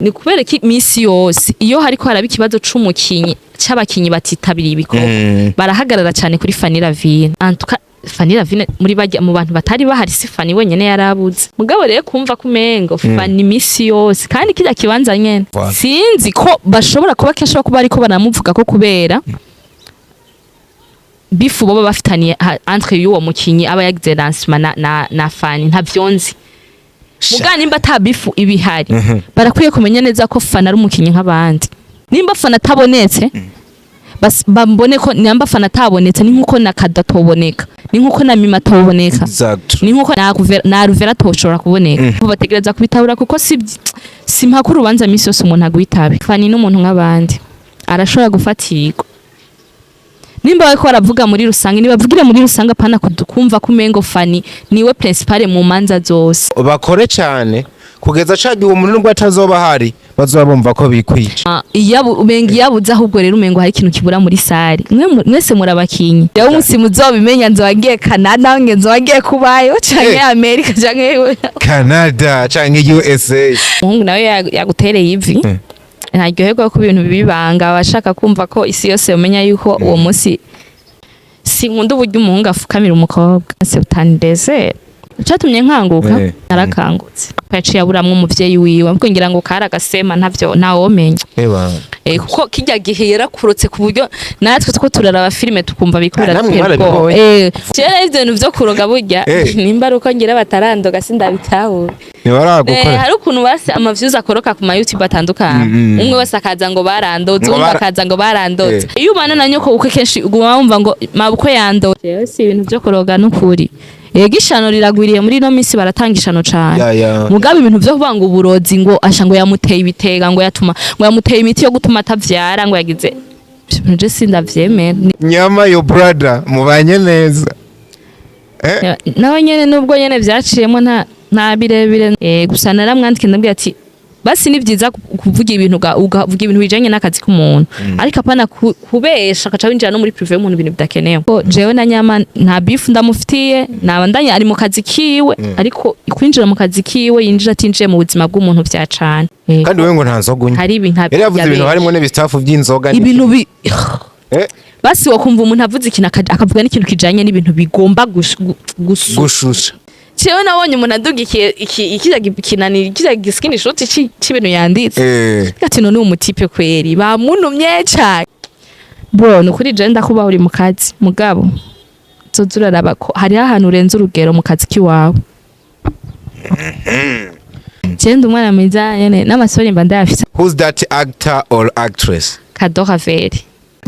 Ni kubera ko iminsi yose iyo hariko haraba ikibazo c'umukinyi, c'abakinyi batitabiriye ibikorwa, barahagarara cane kuri Fanny Lavine. En tout cas, Fanny Lavine muri barya mu bantu batari bahari, si Fanny wenyene yarabuze. Mugabo rero kumva ko umengo Fanny iminsi yose kandi kirya kibanza nyene, sinzi ko bashobora kuba kenshi kuba ariko baramuvuga ko kubera beef boba bafitaniye entre y'uwo mukinyi aba yagize lancement na Fanny. Ntavyo nzi. Muga nimba ata beef ibihari, barakwiye kumenya neza ko Fanny ari umukinyi nk'abandi. Nimba Fanny atabonetse, bambone ko nimba Fanny atabonetse ni nkuko na Kado atoboneka, ni nkuko na Mima atoboneka, ni nkuko na Ruvera atoshobora kuboneka. Bategereza kubitabura kuko si mpaka urubanza misi yose umuntu agwitabe. Fanny n'umuntu nk'abandi, arashobora gufatirwa. Nimba bariko baravuga muri rusange, nibavugire muri rusange, apana kumva ko umengo Fanny niwe principale mu manza zose. Bakore cyane kugeza cagihe umuntu nubwo atazoba ahari bazoba bumva ko bikwica. Ah, umenga iyabuze ahubwo rero umengo hari ikintu kibura muri salle. Mwese murabakinyi. Rero umunsi muzobimenya nzoba ngiye Canada, nge nzoba ngiye kubayo canke Amerika canke Canada canke USA. Umuhungu nawe yagutereye ivi, ntaryoherwa ko ibintu bibibanga, abashaka kumva ko isi yose yomenya yuko uwo munsi. Sinkunda uburyo umuhungu afukamira umukobwa. Se utandeze catumye nkanguka. Narakangutse ko yaciye aburamwo umuvyeyi wiwe, ahubwo ngira ngo kari agasema, ntavyo ntawomenya. Eba. Kuko kirya gihe yarakurotse ku buryo natwe two turaraba filime tukumva biriko Ah, namwe biratera ubwoba. mwarabibonye? Kera ivyo bintu vyo kuroga burya, nimba ari uko ngira batarandoga, sindabitahura. Ntibaragukora. Hari ukuntu basi ama views akoroka ku ma YouTube atandukanye, umwe wese akaza ngo barandoze, Ngo uwundi akaza ngo barandoze. Iyo ubana na nyoko bukwe, kenshi uguma wumva ngo mabukwe yandoze. Jewe si ibintu vyo kuroga n'ukuri. Yego, ishano riragwiriye muri ino minsi, baratanga ishano cane. Mugabo ibintu vyo kuvuga ngo uburozi, ngo asha, ngo yamuteye ibitega, ngo yatuma, ngo yamuteye imiti yo gutuma atavyara, ngo yagize ivyo bintu, je sindavyemera. Nyama yo brother mubanye neza. Nawe nyene nubwo nyene vyaciyemo nta birebire, gusa naramwandikiye, ndabwira ati basi ni vyiza kuvuga ibintu ugavuga ibintu bijanye n'akazi k'umuntu, ariko apana kubesha akaca winjira no muri privé y'umuntu, ibintu bidakenewe. Ko jewe na Nyama nta beef ndamufitiye, nabandanye ari mu kazi kiwe, ariko kwinjira mu kazi kiwe yinjira atinjiye mu buzima bw'umuntu vya cane. Kandi wewe ngo nta nzoga unywa. Hari ibintu Yari yavuze ibintu yabeje. harimo n'ibistafu by'inzoga. Ibintu bi basi wakumva umuntu avuze ikintu akavuga n'ikintu kijanye n'ibintu bigomba gusu Gushusha. Jewe nabonye umuntu adugikiye iki ikija kinani, kija screenshot c'ibintu yanditse. Ati none uwo mutipe kweri bamunumye cane. Bro, nukuri je ndakubaha uri mu kazi, mugabo uzoza uraraba ko hariho ahantu urenze urugero mu kazi kiwawe. Je ndi umwana mwiza nyene, n'amasori mba ndayafise. Who's that actor or actress? Cadeau Ravelle.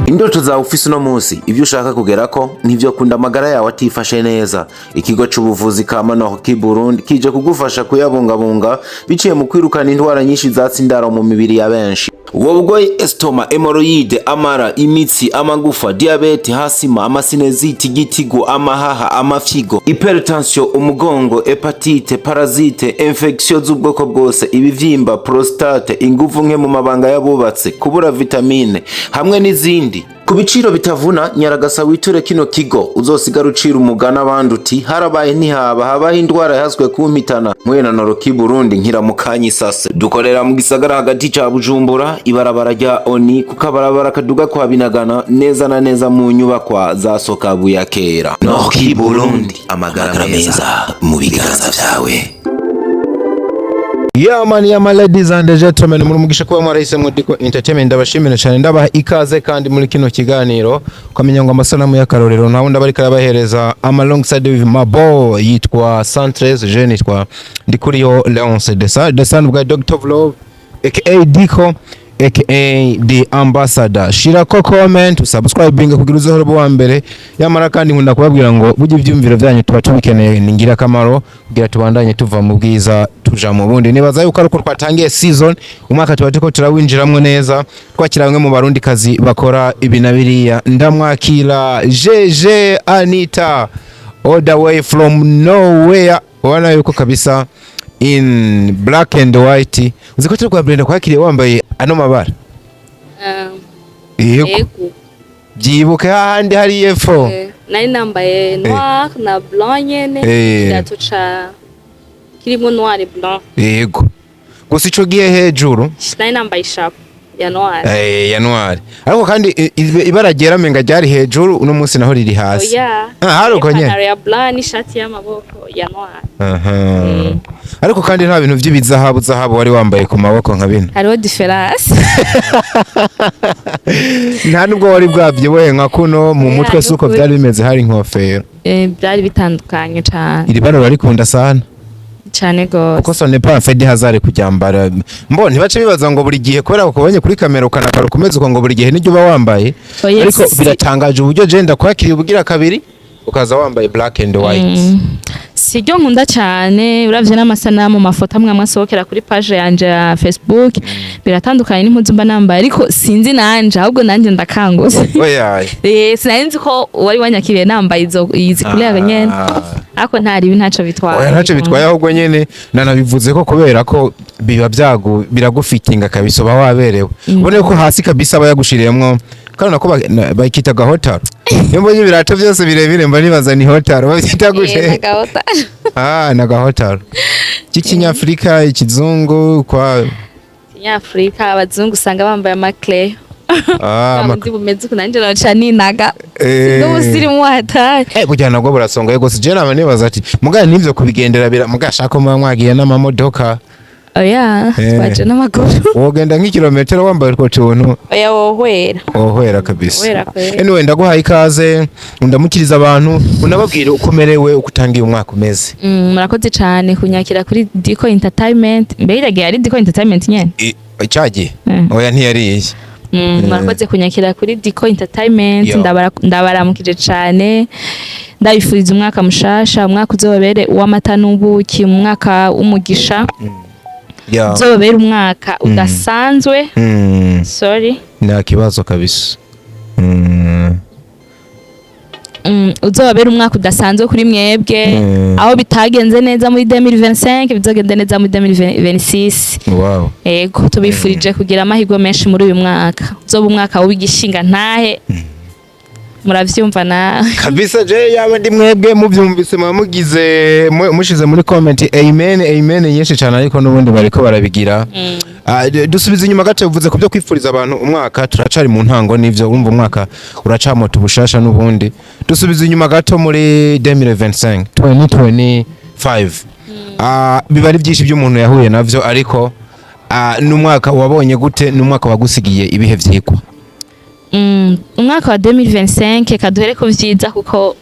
Indoto zawe ufise uno munsi, ibyo ushaka kugerako ntivyo kunda amagara yawe atifashe neza. Ikigo c'ubuvuzi ka Manoki Burundi kije kugufasha kuyabungabunga biciye mu kwirukana indwara nyinshi zatsa indaro mu mibiri ya benshi: ubwo burwayi, estomac, hémorroïdes, amara, imitsi, amagufa, diabète, asthme, ama sinusite, igitigo, amahaha, amafyigo, hypertension, umugongo, hépatite, parasite, infection z'ubwoko bwose, ibivyimba, prostate, inguvu nke mu mabanga y'abubatse, kubura vitamine hamwe n'izindi, ku biciro bitavuna. Nyaragasa witure kino kigo, uzosigara ucira umugani abandi uti harabaye ntihaba habaho indwara yahaswe kumpitana. Mwena Noroki Burundi nkiramukanya isase. Dukorera mu gisagara hagati ca Bujumbura, ibarabara rya Oni, ku kabarabara kaduga kwa Binagana, neza na neza mu nyubakwa za Sokabu ya kera. Noroki Burundi, amagara meza mu biganza vyawe. Yeah man, yeah man, ladies and gentlemen, muri umugisha kuba mwarahisemo Diko Entertainment. Ndabashimira cyane, ndabaha ikaze kandi muri kino kiganiro. Ukamenya ngo amasanamu y'akarorero nta wundi abariko arabahereza, I'm alongside with my boy yitwa Santres, je nitwa Ndikuriyo Leonce Desa, the son of God, Dr. of Love, aka Diko, aka the ambassador. Shirako comment, subscribing kugira uzohore uba uwa mbere. Yamara kandi nkunda kubabwira ngo burya ivyumviro byanyu tuba tubikeneye, ni ingirakamaro kugira tubandanye tuva mu bwiza tuja mu bundi. Nibaza yuko ariko twatangiye season, umwaka tuba turiko turawinjiramwo neza, twakira bamwe mu barundi kazi bakora ibi na biriya. Ndamwakira GG Anita all the way from nowhere. Ubona yuko kabisa in black and white. Uzi ko turi kwa Brenda kwakiriye wambaye ano mabara? Yego. Yego. Byibuke hahandi hari epfo. Nari nambaye noir na blanc nyene, ikirato ca kirimo noir et blanc. Yego. Gusa ico gihe hejuru Nari nambaye ishapo ya noir. Ya noir, ariko kandi ibara ryera menga ryari hejuru, uno munsi naho riri hasi. Oya. Ah, hari uko nyene. Ipantaro ya blanc n'ishati y'amaboko ya noir. Aha. Ariko kandi nta bintu by'ibizahabu zahabu wari wambaye ku maboko nka bino. Hariho différence. Nta nubwo wari bwabyibuhe nka kuno mu Oya, mutwe, suko nukuri. byari bimeze, hari inkofero. Byari bitandukanye cane. Iri bara urarikunda sana. Cane gose. Kuko ce n'est pas un fait de hasard kuryambara. Mbo ntibace bibaza ngo buri gihe kubera bakubonye kuri kamera ukanakara ukomeza uko, ngo buri gihe niryo uba wambaye. Oya, ariko biratangaje uburyo je ndakwakiriye ubugira kabiri ukaza wambaye black and white. Siryo nkunda cyane. Uravye n'amasanamu, mafoto amwe amwe asohokera kuri page yanje ya Facebook, biratandukanye n'impuzu mba nambaye, ariko sinzi nanje, ahubwo nanje ndakangutse. Oya. Sinari nzi ko wari wanyakiriye nambaye izo izi couleur nyene, ariko ntaribi, ntaco bitwaye. Oya, ntacyo bitwaye, ahubwo nyene nanabivuze ko kubera ko biba byagu biragufitinga kabisa, uba waberewe. Ubone ko hasi kabisa aba yagushiriyemwo kandi nako bakita gahotaro. Iyo mbonye ibirato byose birebire mba nibaza ni hotaro babyita gute? Nagahota. Ah, na gahotaro cy'ikinyafurika, ikizungu kwa Kinyafurika. Abazungu usanga bambaye amaclé. Ah, bundi bumeze uku, nanje noca ninaga n'ubusirimu hatari. Burya nabwo burasongoye gose. Je nama nibaza ati mugana nivyo kubigendera bira mugashaka muba mwagiye n'amamodoka. Oya, twaje n'amaguru. Wogenda nk'ikirometero wambaye utwo tuntu? Oya, wohwera. Wohwera kabisa. Wohwera kwera. Anyway, ndaguhaye ikaze, undamukiriza abantu, unababwira uko umerewe, uko utangiye umwaka umeze. Murakoze cyane kunyakira kuri Dico Entertainment. Mbega iragiye ari Dico Entertainment nyene? Cyagiye. Oya, ntiyariye. Murakoze kunyakira kuri Dico Entertainment. Yo. Ndabaramukije cyane, ndabifuriza umwaka mushasha, umwaka uzobere uw'amata n'ubuki, umwaka w'umugisha, uzobere umwaka udasanzwe. Sorry. Nta kibazo kabisa. Uzobabera umwaka udasanzwe kuri mwebwe. Aho bitagenze neza muri 2025, bizogende neza muri 2026. Ego, tubifurije kugira amahirwe menshi muri uyu mwaka, uzoba umwaka w'igishinga ntahe, muravyumva na Kabisa, je yaba ndi mwebwe muvyumvise muba mugize mushize muri comment amen amen nyinshi cyane, ariko n'ubundi bariko barabigira. Ah, dusubiza inyuma gato, uvuze ku byo kwifuriza abantu umwaka, turacari mu ntango n'ivyo, urumva umwaka uracamota ubushasha n'ubundi. Dusubiza inyuma gato muri 2025, 2025. Ah, biba ari byinshi by'umuntu yahuye navyo, ariko n'umwaka wabonye gute? N'umwaka wagusigiye ibihe vyigwa? Umwaka wa 2025, kaduhere ku vyiza, kuko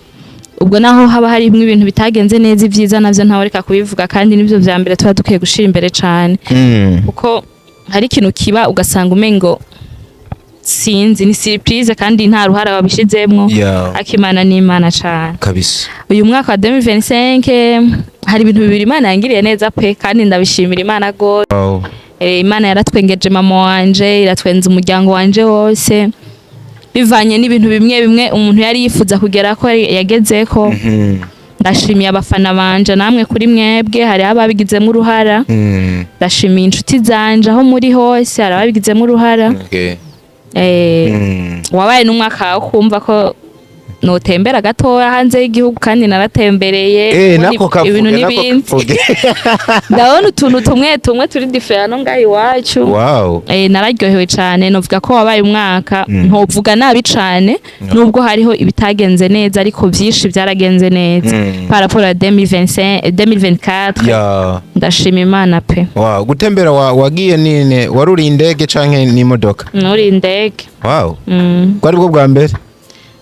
ubwo naho haba harimwo ibintu bitagenze neza, ibyiza navyo ntawe reka kubivuga, kandi nivyo vya mbere tuba dukwiye gushira imbere cane, kuko hari ikintu kiba ugasanga umengo sinzi, ni surprise kandi nta ruhara wabishizemwo. Akimana n'Imana cane. Uyu mwaka wa 2025 hari ibintu bibiri Imana yangiriye neza pe, kandi ndabishimira Imana gose. Imana yaratwengeje mama wanje, iratwenza umuryango wanje wose, bivanye n'ibintu bimwe bimwe umuntu yari yifuza kugera ko yagezeko. Ndashimiye abafana banje, namwe kuri mwebwe hari ababigizemo uruhara. Ndashimiye inshuti zanje aho muri hose, hari ababigizemo uruhara. Wabaye n'umwaka wo kumva ko notembera gatoya hanze y'igihugu, kandi naratembereye. Ndabona Nako kavuge, ibintu nako n'ibindi. kavuge. Ndabona utuntu tumwe tumwe turi différent no ngaha iwacu. Nararyohewe cyane. Novuga ko wabaye umwaka ntovuga nabi cane, nubwo hariho ibitagenze neza, ariko byinshi byaragenze neza par rapport à 2025, 2024. Ndashima Imana pe. Wow, gutembera wagiye nine, waruriye indege canke n'imodoka? Nuri indege. Bwari bwo bwa mbere?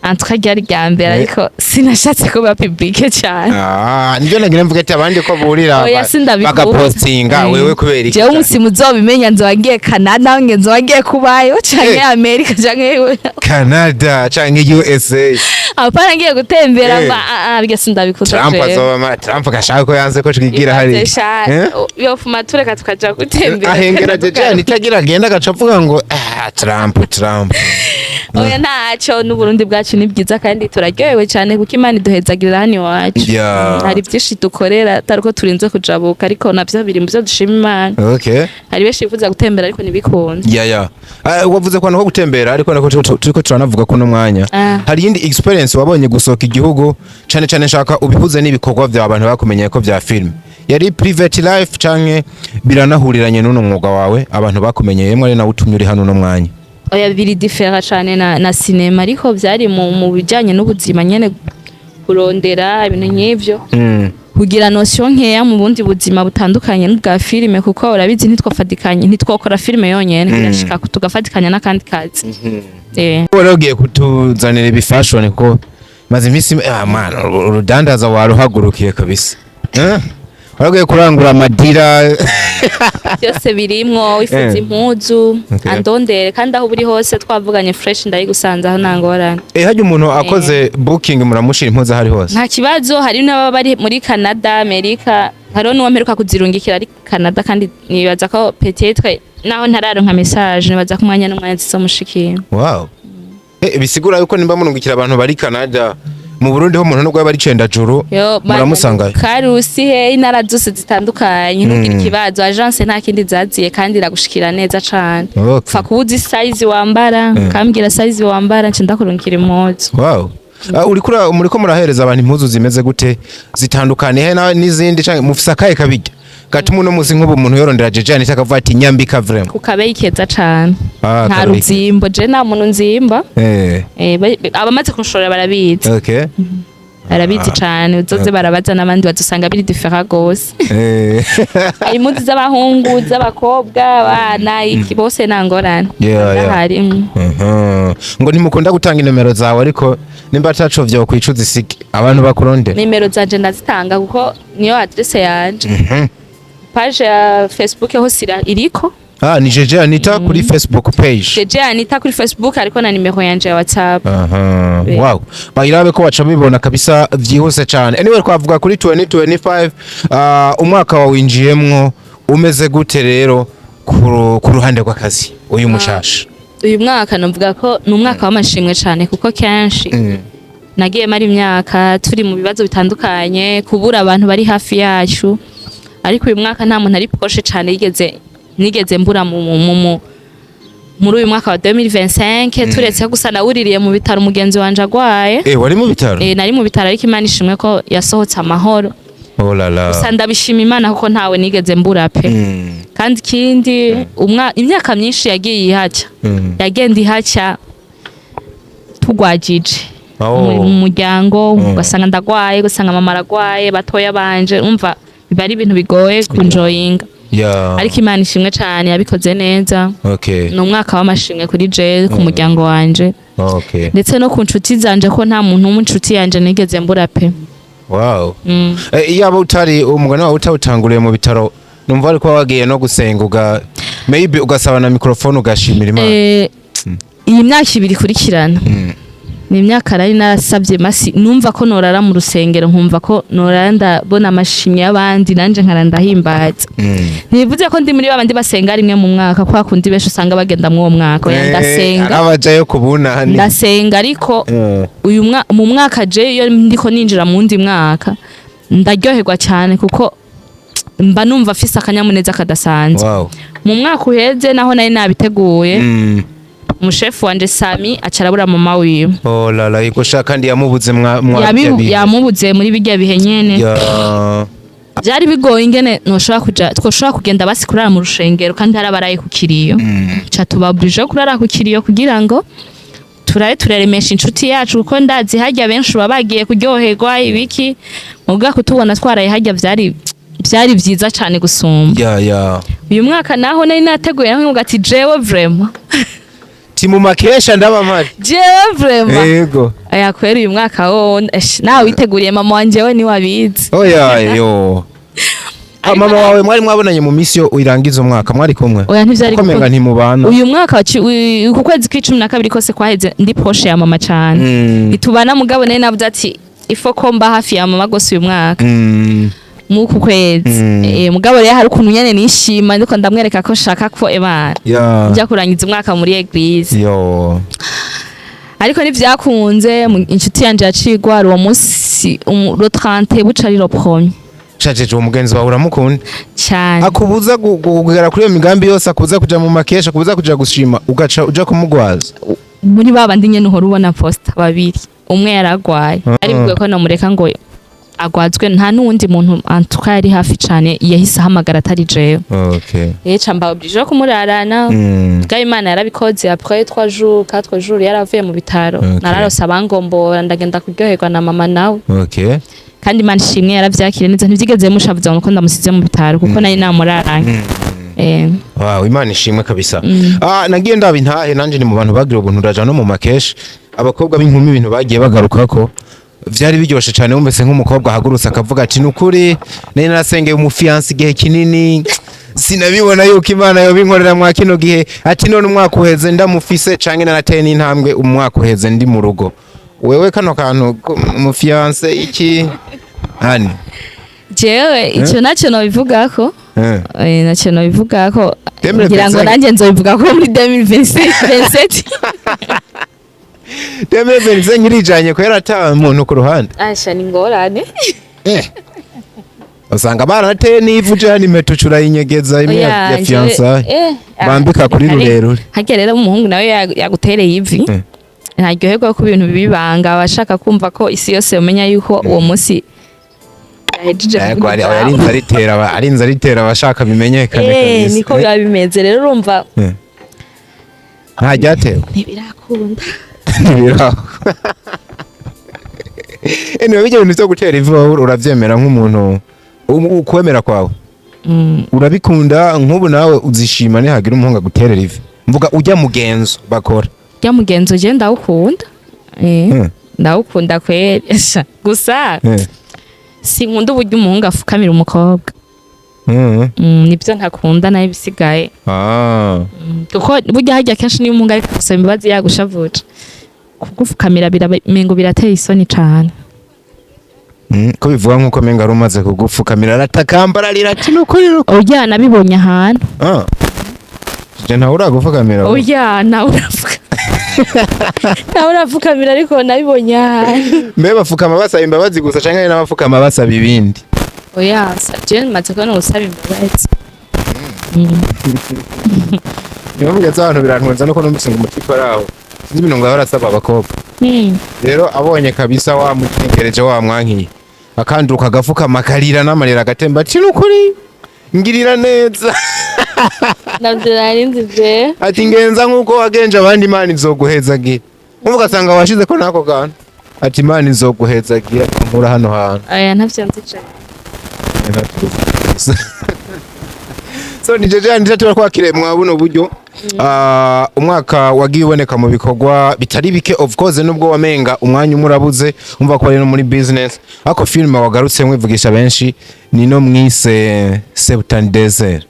En tout cas ryari rya mbere, ariko sinashatse kuba public cyane. Ah, nivyo nagira mvuge ati abandi ko burira Oya, sindabikunda. bagapostinga, wewe kubera iki? Jewe umunsi muzobimenya nzoba ngiye Canada, nge nzoba ngiye kubayo canke Amerika canke Canada canke USA. Apana ngiye gutembera. Mba birya sindabikunda. Trump Jewe. azoba Trump gashaka ko yanze ko twigira hari. Eh? Yofuma tureka tukaja gutembera. Ahengera jeje nitagira agenda agaca avuga ngo ah, Trump, Trump. Oya, ntaco, n'Uburundi bwacu ni bwiza kandi turaryohewe cyane, kuko Imana iduhezagirira hano iwacu. Hari byinshi dukorera atari uko turinze kujabuka, ariko navyo biri mu byo dushima Imana. Hari benshi bifuza gutembera ariko ntibikunde. Ya. Ah, wavuze ko ko gutembera, ariko nako turiko turanavuga ko no mwanya. Hari iyindi experience wabonye gusohoka igihugu, cane cane nshaka ubihuze n'ibikorwa vya abantu bakumenyeye ko vya film. Yari private life canke biranahuriranye n'uno mwuga wawe abantu bakumenyeyemwo, ari nawe utumye uri hano uno mwanya? Oya, biri différent cane na sinema, ariko vyari mu bijanye n'ubuzima nyene, kurondera ibintu nk'ivyo, kugira notion nkeya mu bundi buzima butandukanye n'ubwa filime, kuko urabizi ntitwofatikanye, ntitwokora filime yonyene, birashika tugafatikanya n'akandi kazi. Wari ugiye kutuzanira ibi fashion, kuko maze iminsi, ah man, urudandaza waruhagurukiye kabisa. Eh? Wari ugiye kurangura amadira. Byose birimwo, wifuza impuzu, andondere, kandi aho uri hose twavuganye fresh, ndayigusanze aho, nta ngorane. Eh, harya umuntu akoze booking muramushira impuzu aho ari hose? Nta kibazo. Hari n'ababa bari muri Canada, Amerika, hariho n'uwo mperuka kuzirungikira ari Canada, kandi nibaza ko peut-être naho ntararonka message, nibaza ko umwanya n'umwanya zizomushikira. Wow. Eh, bisigura yuko nimba murungikira abantu bari Canada, mu Burundi ho umuntu nubwo yaba ari cendajuru Yo, muramusangayo? Karusi, he, intara zose zitandukanye, ntugire ikibazo. Agence nta kindi zaziye, kandi iragushikira neza cane. Pfa kubuza size wambara, kambwira size wambara, nce ndakurungikira impuzu. Wow. Ah, uriko muriko murahereza abantu impuzu zimeze gute? Zitandukaniye he n'izindi, canke mufise akahe kabirya gatuma uno musi nk'ubu umuntu yorondera Jeje Anita akavuga ati nyambika vraiment? Ku kabeyi keza cane. Ah, Nta kabeyi. ruzimbo, je nta muntu nzimba. Abamaze kunshorera barabizi. Barabizi cane, uzoze barabaza n'abandi, bazosanga biri différent gose. Hari impuzu z'abahungu, z'abakobwa, abana, iki, bose, nta ngorane. Ndahari. Ngo ntimukunda gutanga inomero zawe, ariko nimba ataco vyokwicuza isige abantu bakurondera. Nimero zanje ndazitanga kuko niyo adresse yanje. Page ya Facebook hose iriko. Ah, ni Jeje Anita kuri Facebook page? Jeje Anita kuri Facebook, ariko na nimero yanje ya WhatsApp. Wow, bayirabe ko baca bibona kabisa vyihuse cane. Anyway, twavuga kuri 2025, umwaka wawinjiyemwo umeze gute rero ku ruhande rw'akazi uyu mushasha? Uyu mwaka navuga ko ni umwaka w'amashimwe cane, kuko kenshi nagiye mara imyaka turi mu bibazo bitandukanye, kubura abantu bari hafi yacu, ariko uyu mwaka nta muntu ari proche cane yigeze nigeze mbura mu muri uyu mwaka wa 2025, turetse gusa nawuririye mu bitaro umugenzi wanje agwaye. Eh, wari mu bitaro? Eh, nari mu bitaro, ariko Imana ishimwe ko yasohotse amahoro. Oh la la. Gusa ndabishima Imana kuko ntawe nigeze mbura pe. Kandi ikindi, imyaka myinshi yagiye ihaca, yagenda ihaca tugwajije mu muryango, ugasanga ndagwaye, ugasanga mama aragwaye, batoya banje, umva biba ari ibintu bigoye kunjoyinga. Ariko Imana ishimwe cane, yabikoze neza. Ni umwaka w'amashimwe kuri je, ku muryango wanje, ndetse no ku nshuti zanje, ko nta muntu w'inshuti yanje nigeze mbura pe. Eh, yaba utari umugani wawe utawutanguriye mu bitaro, numva ariko wagiye no gusenga, maybe ugasaba na microphone, ugashimira Imana. Eh, iyi myaka 2 ikurikirana ni imyaka nari narasabye masi, numva ko norara mu rusengero, nkumva ko norara ndabona amashimwe y'abandi, nanje nkara ndahimbaza. Ntibivuze ko ndi muri babandi basenga rimwe mu mwaka, kwa kundi benshi usanga bagenda muri uwo mwaka. Oya, ndasenga. Abajayo ku bunani. Ndasenga, ariko uyu mu mwaka je iyo ndiko ninjira mu wundi mwaka ndaryoherwa cyane, kuko mba numva afise akanyamuneza kadasanzwe. Mu mwaka uheze naho nari nabiteguye, umushefu wanje Sami aca arabura mama wiwe. Oh la la, yego sha, kandi yamubuze mwa bihe. Yamubuze muri bijya bihe nyene. Byari bigoye ingene noshobora kuja, twoshobora kugenda basi kurara mu rushengero, kandi hari abaraye ku kiriyo. Ca tubaburije kurara ku kiriyo kugira ngo turare turaremesha inshuti yacu, kuko ndazi harya benshi baba bagiye kuryoherwa ibiki, muga kutubona twaraye harya vyari vyiza cane gusumba. Uyu mwaka naho nari nateguye, naho nkavuga ati jewe vraiment, Ti mu makesha ndaba mpari. Jewe vraiment. Aya kwera, uyu mwaka wo nawe witeguriye mama wanje, we niwabizi. Oya yo. Ah, mama wawe mwari mwabonanye mu misi yo irangiza umwaka, mwari kumwe? Oya, ntivyari. Kuko menga ntimubana. Uyu mwaka uku kwezi kw'12 kose kwaheze ndi proche ya mama cane. Ntitubana, mugabo nari navuze ati ifo ko mba hafi ya mama gose uyu mwaka, muku kwezi. Mugabo rero hari ukuntu nyene nishima ndiko ndamwereka ko shaka ko ebana njya kurangiza umwaka muri église. Yo. Ariko ntivyakunze, inshuti yanje yacigwa uwo munsi, le 30 buca ari le premier. Shajeje, uwo mugenzi wawe uramukunda? Cyane. Akubuza kugera kuri iyo migambi yose, akubuza kuja mu makesha, akubuza kuja gushima, ugaca uja kumugwaza. Muri ba bandi nyene uhora ubona posta babiri, umwe yaragwaye, ari bwiwe ko nomureka ngo Agwazwe, nta n'uwundi muntu antuka yari hafi cane yahise ahamagara atari jewe. Ca mba obligé kumurarana. Bwa Imana yarabikoze, après 3 jours, 4 jours yaravuye mu bitaro. Nararose abangombora, ndagenda kuryoherwa na mama nawe. Kandi Imana ishimwe, yaravyakiriye neza, ntivyigeze mushavuza ngo ndamusize mu bitaro, kuko nari namuraranye. Wow, Imana ishimwe kabisa. Ah, nagiye ndaba intahe, nanje ni mu bantu bagira ubuntu, ndaja no mu makeshi. Abakobwa b'inkumi, ibintu bagiye bagarukako vyari biryoshe cyane. Wumvise nk'umukobwa ahagurutse akavuga ati: "Nukuri nari narasengeye umufiancé igihe kinini, sinabibona yuko Imana yobinkorera mwa kino gihe." Ati: "None umwaka uheze ndamufise, canke narateye n'intambwe, umwaka uheze ndi mu rugo." Wewe kano kantu umufiancé iki hani? Jewe ico naco nobivugako. Naco nobivugako. Ngira ngo 2025. Nanje nzobivuga ko muri 2027. 2025 nkirijanye ko yarata umuntu ku ruhande. Asha, ni ngorane. Usanga barateye n'ivu, jana impeta urayinyegeza imwe ya fiançailles bambika kuri rurerure. Harya rero umuhungu nawe yagutereye ivi, ntaryoherwa ko ibintu bibibanga, aba ashaka kumva ko isi yose yomenya yuko uwo munsi yahejeje Ariko kuvuga ijambo. arinze aritera abashaka bimenyekane kabisa. Niko biba bimeze rero, urumva. Nta ryatewe. Ntibirakunda. Ntibiraho. Anyway, bijya bintu byo gutera ivu, wowe uravyemera nk'umuntu ukwemera kwawe? Urabikunda? Nk'ubu nawe uzishima nihagira umuhungu aguterera ivi, mvuga ujya mugenzo bakora? Rya mugenzo je ndawukunda. Ndawukunda kweri. Gusa sinkunda uburyo umuhungu afukamira umukobwa. Nibyo ntakunda, nayo ibisigaye. Kuko burya harya kenshi niyo umuhungu ariko gusaba imbabazi yagushavuje, kugufukamira biramengo birateye isoni cane. Ko bivuga nk'uko menga ari umaze kugufukamira aratakamba, ararira ati: "Nukuri ruko." Oya, nabibonye ahantu. Ah. Je ntawe uragufukamira? Oya, nawe urafuka, nawe urafukamira, ariko nabibonye ahantu. Mbe bafukama basaba imbabazi gusa, canke hari n'abafukama basaba ibindi? Oya, je maze kubona usaba imbabazi. Niyo mugeze abantu birantwenza nuko numvise ngo umutipe ari aho, sinzi ibintu ngo ahora asaba abakobwa. Rero abonye kabisa wamutengereje, wamwankiye, akanduka agafukama, akarira n'amarira agatemba, ati: "Nukuri ngirira neza." Navyo nari nzi je. Ati: "Ngenza nk'uko wagenje abandi, Imana izoguhezagira." Nkumva ugasanga washize ko n'ako kantu, ati: "Imana izoguhezagira nkura hano hantu." Oya, ntavyo nzi cane. So ni jeje ndije turakwakire mwa buno buryo. Ah, umwaka wagiye uboneka mu bikorwa bitari bike, of course nubwo wamenga umwanya umwe urabuze, umva ko ari no muri business, ariko film wagarutse mwivugisha benshi ni no mwise 72.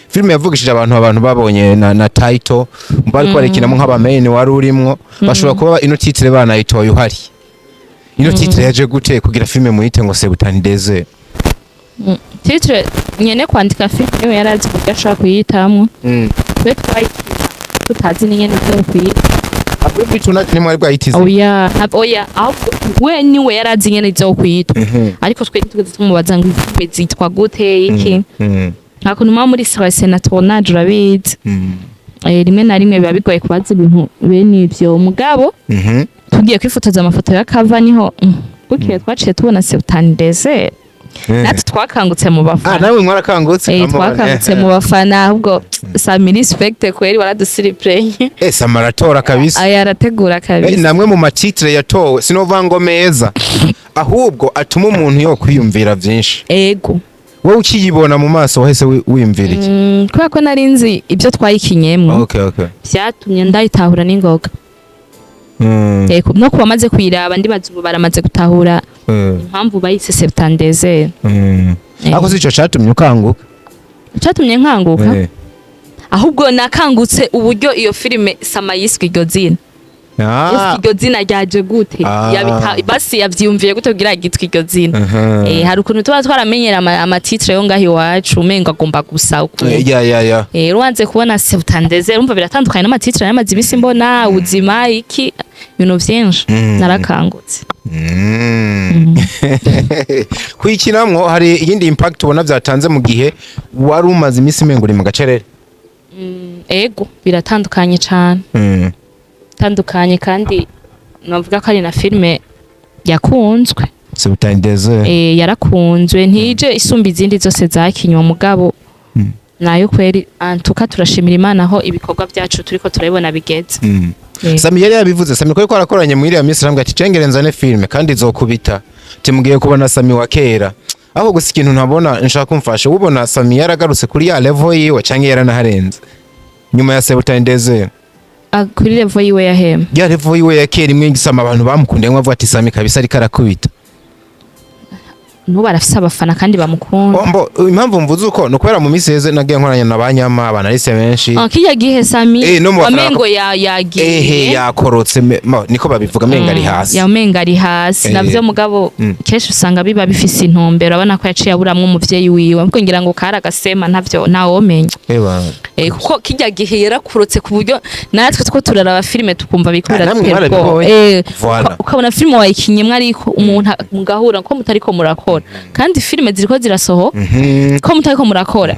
Film yavugishije abantu, abantu babonye na title bari kwarekinamo nk'aba main wari urimwo, bashobora kuba ino titre banayitoye uhari. Ino titre yaje gute kugira film muyite ngo 72? Titre nyene kwandika film niwe yarazi uburyo ashobora kuyitamwo. Twe twayikina tutazi n'ingene igiye kuyita. Ahubwo nimwari bwayitize? Oya, oya, ahubwo we niwe yarazi ingene izokwitwa, ariko twe ntitwigeze tumubaza ngo filime zitwa gute, iki. Nta kuntu muba muri stress na tournage, urabizi. Rimwe na rimwe biba bigoye kubaza ibintu bene ivyo, mugabo tugiye kwifotoza amafoto ya cover niho bukeye twaciye tubona 72. Natwe twakangutse mu Ah, bafana. Nawe mwarakangutse? Eh, Come on. twakangutse mu bafana. Ahubwo Sami, respect kweri, waradusiripurenye. Sama aratora kabisa. Aya, arategura kabisa. Namwe mu matitre yatowe, sinova ngo meza, ahubwo atuma umuntu yo kwiyumvira vyinshi. Ego. Wowe ukiyibona mu maso wahise wiyumvira iki? Kubera ko nari nzi ibyo twayikinyemwo, Okay. vyatumye ndayitahura n'ingoga. Ego, no kuba maze kuyiraba, ndibaza ubu baramaze gutahura impamvu bayise 72. Ako si ico catumye ukanguka? Catumye nkanguka, ahubwo nakangutse uburyo iyo filime Sama yiswe iryo zina. Ese iryo zina ryaje gute? Basi yavyiyumviye gute kugira yitwe iryo zina? Hari ukuntu tuba twaramenyera amatitre yo ngaho iwacu, umengo agomba gusa ukuntu. Ya. Uranze kubona 72, urumva biratandukanye n'amatitre yamaze imisi mbona, ubuzima, iki, ibintu vyinshi. Narakangutse. Kuyikinamwo hari iyindi impact ubona vyatanze mu gihe wari umaze imisi umengo uri mu gacerere? Ego, biratandukanye cane. Tandukanye, kandi navuga ko ari na filime yakunzwe. Septante-deux. Yarakunzwe, ntije isumba izindi zose zakinywa, mugabo nayo kweri antuka turashimira Imana aho ibikorwa byacu turiko turabibona bigeze. Sami yari yabivuze, Sami ko arakoranye muri iriya minsi, arambwira ati: "Cengere nzane filme kandi izokubita." Timugiye kubona Sami wa kera. Aho gusa ikintu ntabona, nshaka kumfasha, ubona Sami yaragarutse kuri ya level yiwe canke yaranaharenze nyuma ya Septante-deux? Ah, kuri level yiwe yahema? Ya level yiwe ya kera imwe gisama abantu bamukunde, nko avuga ati: "Sami kabisa ariko arakubita." N'ubu arafise abafana kandi bamukunda. Oh, mbo impamvu mvuze uko ni ukubera mu minsi iheze nagiye nkoranya na banyama abanalise benshi. Ah, kirya gihe Sami No mu bafana wamengo ya yagiye. Ehe, yakorotse niko babivuga, menga ari hasi. Yamenga ari hasi. Navyo mugabo kenshi usanga biba bifise intumbero. Abona ko yaciye aburamwo umuvyeyi wiwe, ariko ngira ngo kari agasema, ntavyo ntawomenya. Eba. Kuko kirya gihe yarakorotse ku buryo natwe two turaraba filime tukumva biriko Ah, namwe biratera ubwoba. mwarabibonye. Voilà. Ukabona filime wayikinyemwo, ariko umuntu mugahura ko mutariko murakora, kandi filime ziriko zirasohoka, ko mutariko murakora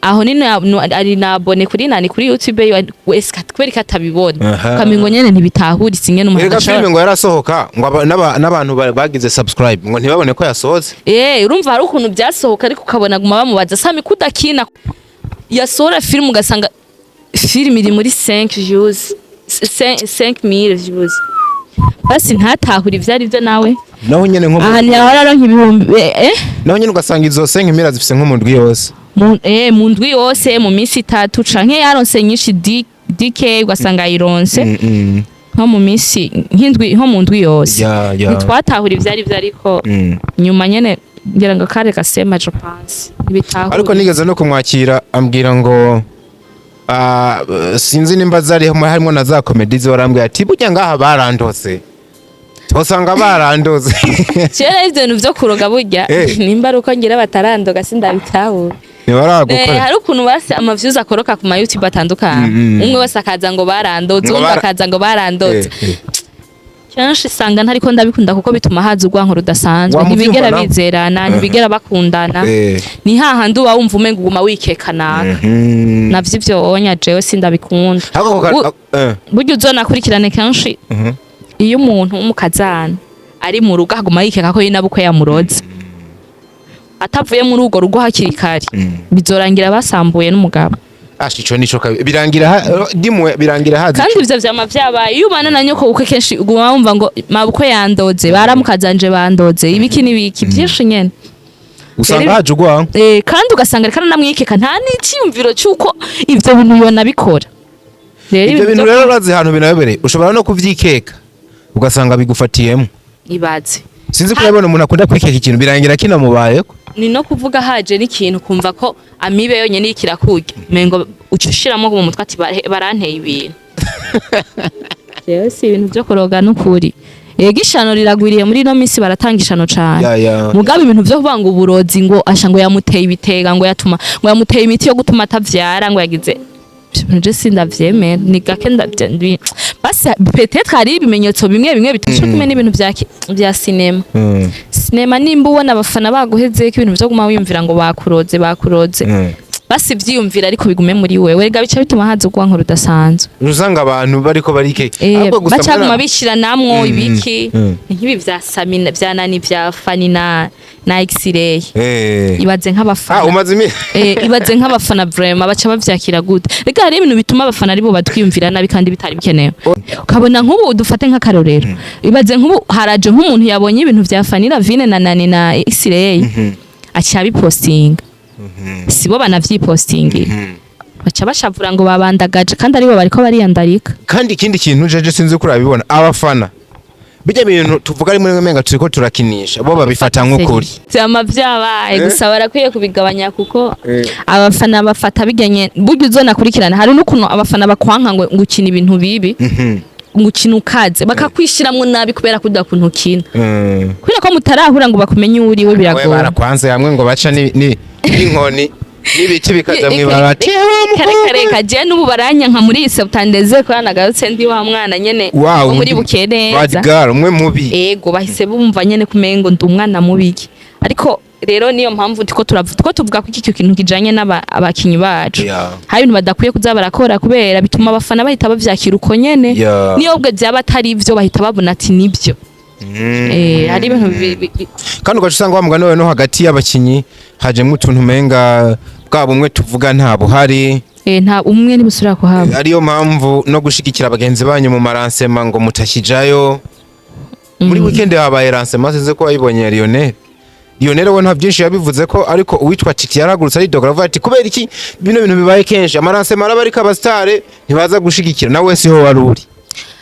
aho ni ari na abonné kuri nani, kuri YouTube yiwe, wese kubera ko atabibona, ukamengo nyene ntibitahuritse ingene umuntu Erega adashobora. filime ngo yarasohoka, ngo n'abantu bagize subscribe ngo ntibabone ko yasohotse. Urumva hari ukuntu byasohoka, ariko ukabona guma bamubaza: "Sami, kudakina?" Yasohora filime ugasanga filime iri muri 5 views, 5000 views, basi ntatahura ivyo ari byo nawe. Naho nyene nko Ahantu yahora aronka ibihumbi naho nyene ugasanga izo 5000 zifise nko mu ndwi yose. Mu ndwi yose, mu minsi 3, canke yaronse nyinshi DK ugasanga ayironse nko mu minsi nk'indwi, nko mu ndwi yose. Ya. Ntitwatahura ivyo ari byo, ariko nyuma nyene ngira ngo kare gasema, je pense ntibitahura. Ariko nigeze no kumwakira ambwira ngo sinzi nimba zari harimo na za comedy ziwe, arambwira ati: "Burya ngaha barandose, usanga barandoze." Kera ivyo bintu vyo kuroga burya, nimba ari uko ngira batarandoga, sindabitahura. Ntibaragukora. Hari ukuntu basi ama views akoroka ku ma YouTube atandukanye, umwe wese akaza ngo barandoze, Ngo uwundi akaza ngo barandoze. Kenshi usanga ntariko ndabikunda, kuko bituma haza urwanko rudasanzwe. Wamuvyumva Ntibigera nawe? bizerana, ntibigera bakundana. Ni hahandi uba wumva umenga uguma wikekanaka. Navyo ivyo onya jewe sindabikunda. Ako Burya uzonakurikirane kenshi, iyo umuntu w'umukazana ari mu rugo aguma yikeka ko nyinabukwe yamuroze, atavuye muri urwo rugo hakiri kare, bizorangira basambuye n'umugabo. Asha, ico nico kabi birangira dimwe birangira hazi. Kandi ivyo vyama vyabaye. Iyo ubana na nyoko bukwe, kenshi uguma wumva ngo mabukwe yandoze, baramukazanje bandoze, ibiki n'ibiki byinshi nyene. Usanga haje ugwanko. Kandi ugasanga reka namwikeka, nta n'iciyumviro c'uko ivyo bintu yonabikora. Rero Ibyo bintu vyo rero urazi ahantu binabereye, ushobora no kuvyikeka ugasanga bigufatiyemo. Ibaze. Sinzi ko urabona umuntu akunda kwikeka ikintu, birangira kinamubayeko. Ni no kuvuga haje n'ikintu kumva ko amibe yonyene iriko irakurya, mengo uca ushiramo mu mutwe ati: "Baranteye ibintu." Jewe si ibintu vyo kuroga n'ukuri. Ego, ishano riragwiriye muri ino minsi, baratanga ishano cane. Ya. Mugabo ibintu vyo kuvuga ngo uburozi, ngo asha, ngo yamuteye ibitega, ngo yatuma, ngo yamuteye imiti yo gutuma atavyara, ngo yagize ivyo bintu, je sindavyemera, ni gake basi peut-être hari ibimenyetso bimwe bimwe bitashe kumwe n'ibintu vya sinema. Sinema, nimba ubona abafana baguhezeko, ibintu vyo guma wiyumvira ngo bakuroze, bakuroze, basi vyiyumvira ariko bigume muri wewe. Rega bica bituma haza urwanko rudasanzwe. Usanga abantu bariko barike ahubwo gusa bacaguma bishira namwo ibiki, nk'ibi vya Samina, vya nani, vya Fani na X-ray. Ibaze nk'abafana. Ah, umaze imi Ibaze nk'abafana vraiment baca bavyakira gute? Rega hari ibintu bituma abafana aribo batwiyumvira nabi kandi bitari bikenewe. Ukabona nk'ubu, dufate nk'akarorero, ibaze nk'ubu haraje nk'umuntu yabonye ibintu vya Fanny Lavine na nani na X-ray, aca abipostinga, sibo banavyipostingira, baca bashavura ngo babandagaje kandi aribo bariko bariyandarika. Kandi ikindi kintu jeje sinzi ko urabibona, abafana bijya bintu tuvuga rimwe rimwe menga turiko turakinisha, bo babifata nk'ukuri. Vyama vyabaye. Gusa barakwiye kubigabanya kuko abafana bafata bijyanye. Burya uzonakurikirana, hari n'ukuntu abafana bakwanka ngo ukina ibintu bibi, ngo ukina ukaze, bakakwishiramwo nabi kubera kurya kuntu ukina, kubera ko mutarahura ngo bakumenye uwo uriwe, We biragora. Barakwanze hamwe ngo baca ni n'inkoni n'ibiti bikaja mw'ibarabara ati: "Ewe Kare mukobwa." Kare kaje n'ubu baranyanka muri iyi septandeze kubera nagarutse ndi wa mwana nyene Wow, wo muri undi Bukeneza. Bad girl, umwe mubi. Ego, bahise bumva nyene kumengo ndi umwana mubiki. Ariko rero niyo mpamvu tiko turavuga, tuko tuvuga ko iki kintu kijanye n'aba abakinyi bacu, hari ibintu badakwiye kuza barakora kubera bituma abafana bahita bavyakira uko nyene. Niyo ubwo byaba atari ivyo, bahita babona ati nibyo. Hari ibintu Kandi ugaca usanga wa mugani wawe no hagati y'abakinyi hajemwo utuntu umenga bwa bumwe tuvuga nta buhari. Nta umwe ntibusubira kuhaba. Ariyo mpamvu no gushigikira bagenzi banyu mu ma lancement ngo mutakijayo. Muri weekend habaye lancement, sinzi ko wayibonye, ya Lionel. Lionel we nta byinshi yabivuze ko, ariko uwitwa Titi yarahagurutse aridoga, aravuga ati kubera iki bino bintu bibaye kenshi, ama lancement araba ariko aba star ntibaza gushigikira. Nawe siho wari uri,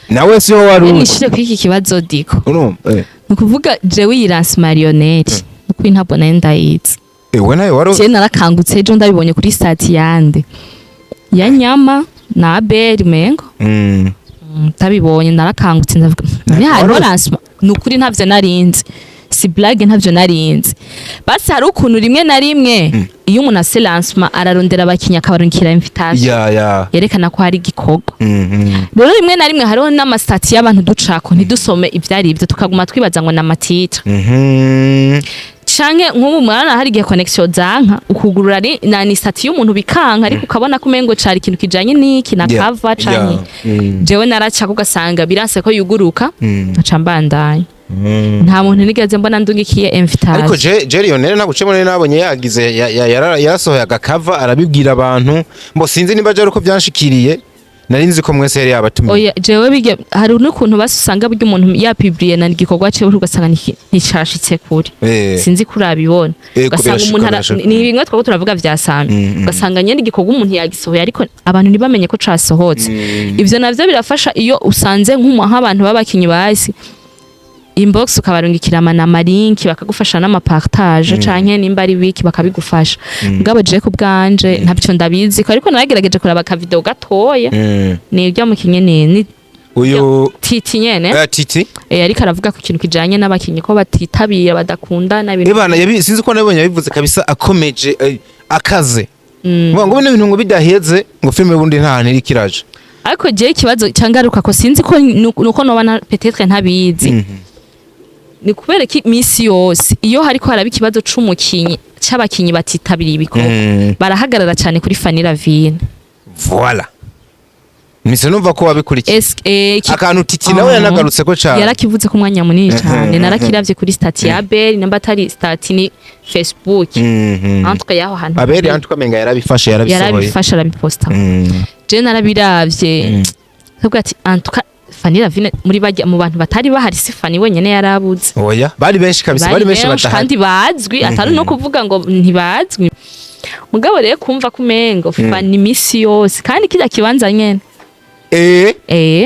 nawe siho wari uri. Nishire kuri iki kibazo, Diko. Urumva Ni ukuvuga jewe iyi lancement Lionel, nukuri ntabwo nari ndayizi. We nawe wari Je narakangutse ejo ndabibonye kuri statut yande ya Nyama na Abel mengo. Ndabibonye narakangutse, ndavuga none hariho lancement? Ni ukuri ntavyo narinzi, si blague, ntavyo narinzi. Basi hari ukuntu rimwe na rimwe iyo umuntu ase lancement ararondera abakinyi akabarungikira invitation yerekana ko hari igikorwa. Rero rimwe na rimwe hariho n'ama statut y'abantu ducako ntidusome ivyari ivyo, tukaguma twibaza ngo ni ama titre. Canke nk'ubu mwana hari igihe connexion zanka, ukugurura ari na ni statut y'umuntu bikanka, ariko ukabona ko umengo cari ikintu kijanye n'iki na cover canke jewe naraca ugasanga biranse ko yuguruka, nkaca mbandanya. Nta muntu nigeze mbona ndungikiye invitation. Ariko je Lionel ntabwo ucemo, nabonye yagize yarasohoye agakava arabibwira abantu mbo sinzi niba je uko byanshikiriye, nari nzi ko mwese yari yabatumiye. Oya, jewe bige hari n'ukuntu basi usanga burya umuntu yapubliye na igikorwa ciwe ugasanga nticashitse kure. Sinzi ko urabibona. Ugasanga umuntu Birashika. Ni bimwe twaba turavuga vya Sami. Ugasanga nyene igikorwa umuntu yagisohoye ariko abantu ntibamenye ko casohotse. Ivyo navyo birafasha iyo usanze nk'abantu b'abakinyi bazi inbox, ukabarungikira ama link bakagufasha n'ama partage canke nimba ari wiki bakabigufasha. Mugabo je ku bwanje ntabyo ndabizi ko, ariko naragerageje kuraba aka video gatoya. Ni ibyo mukinyi ni Uyu Titi nyene. Titi. Ariko aravuga ku kintu kijanye n'abakinyi ko batitabira, badakundana ibintu. Ebana sinzi ko nabonye yabivuze kabisa akomeje, akaze ngo bino bintu ngo bidaheze ngo filime bundi nta hantu iriko iraja. Ariko jewe ikibazo cangaruka ko sinzi ko nuko noba peut-être ntabizi, ni kubera ko iminsi yose iyo hariko haraba ikibazo c'umukinyi c'abakinyi batitabiriye ibikorwa barahagarara cyane kuri Fanny Lavine. Voilà, mise numva ko wabikurikiye. Akantu Titi nawe yanagarutse ko cane. Yarakivuze ku mwanya munini cyane. Narakiravye kuri statut ya Abel, namba atari statut ni Facebook. Entre yaho hantu Abeli antuka amenga yarabifashe, yarabisohoye. Yarabifashe arabiposta. Je narabiravye ndavuga ati antuka Fanny Lavine muri bajya mu bantu batari bahari, si Fanny wenyene yarabuze. Oya, bari benshi kabisa, bari benshi badahari. Kandi bazwi, atari no kuvuga ngo ntibazwi. Mugabo rero kumva kumengo Fanny imisi yose kandi kirya kibanza nyene.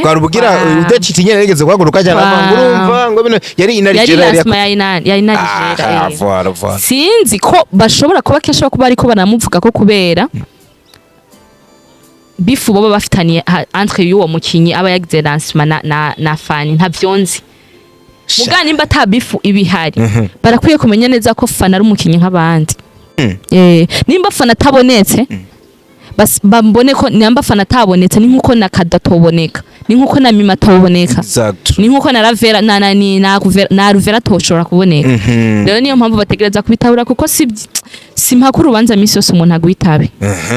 Twarubugira udacita inyene yigeze guhaguruka cyane avuga ngo urumva ngo bino yari Yari inarijera yari lancement ya inarijera. Voilà, voilà. Sinzi ko bashobora kuba kenshi kuba ariko banamuvuga ko kubera beef boba bafitaniye entre y'uwo mukinyi aba yagize lancement na Fanny, ntavyo nzi. Mugabo nimba ata beef ibihari, barakwiye kumenya neza ko Fanny ari umukinyi nk'abandi. Nimba Fanny atabonetse, bambone ko nimba Fanny atabonetse ni nkuko na Kada atoboneka, ni nkuko na Mima atoboneka, ni nkuko na Ravera na ni na Ruvera na Ruvera atoshobora kuboneka. Rero niyo mpamvu bategereza kubitabura, kuko si mpaka urubanza misi yose umuntu agwitabe.